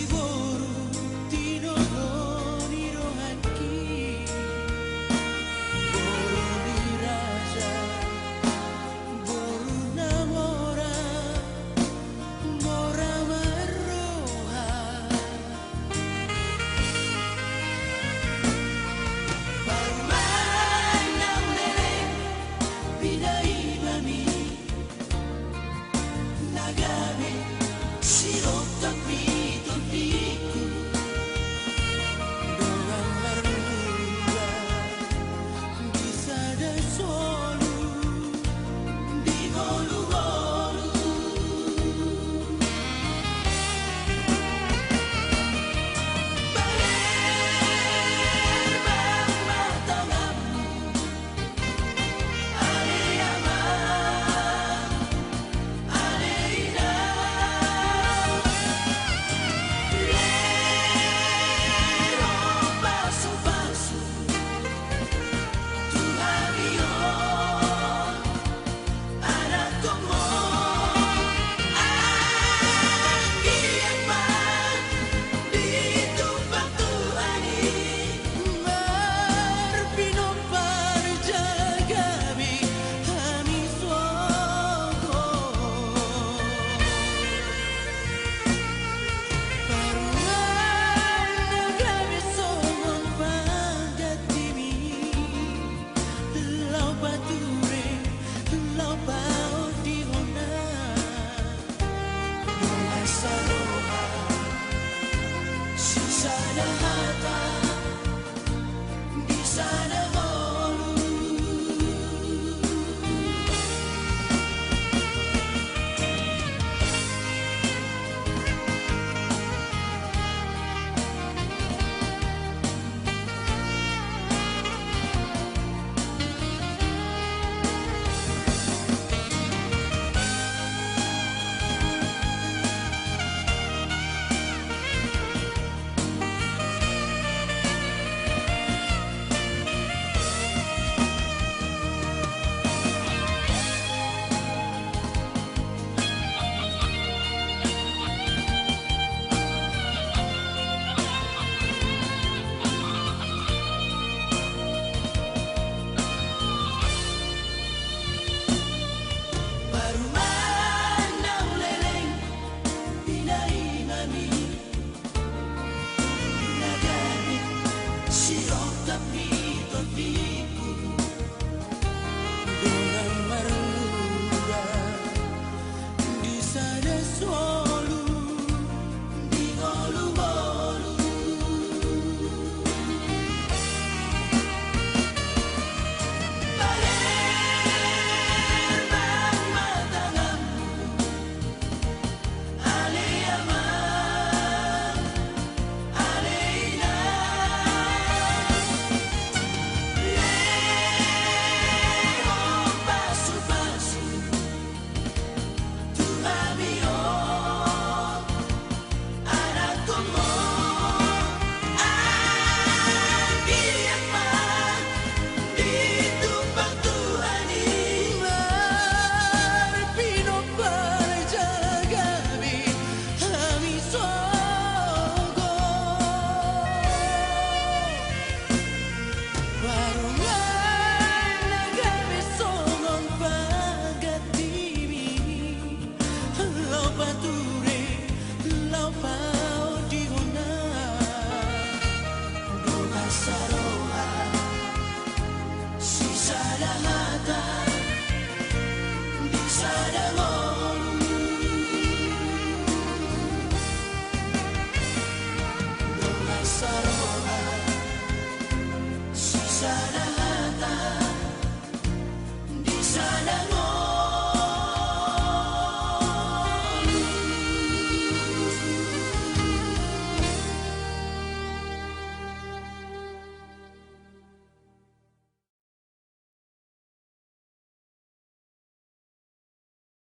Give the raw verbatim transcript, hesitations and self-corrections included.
Boru, tinodo ni rohangki. Boru ni raja, boru na mora, mora marroha. Parumaen naung leleng, pinaimami. Na gabe sirongkap ni tondingku. Dongan marmula di sada solu, di ngolu-ngolu. Baler bang ma tanganmu. Ale amang, ale inang, lehon pasu-pasu tu hami on, anakhonmu. Anggiat ma ditumpang Tuhan i, marpinompar jagabi hami sogot. Parumaen na gabe songon panggantimi, laho pature, laho paodihon na. Dongan saroha, sisada hata, di sada ngolu. Parumaen naung leleng, pinaimami. Na gabe sirongkap ni tondingku. Dongan marmula di sada solu, di ngolu-ngolu. Baler bang ma tanganmu. Ale amang, ale inang, lehon pasu-pasu tu hami on, anakhonmu. Anggiat ma ditumpang Tuhan i, marpinompar jagabi hami sogot. Parumaen na gabe songon panggantimi, laho pature, laho paodihon na. Dongan saroha, sisada hata, di sada ngolu. Dongan saroha, sisada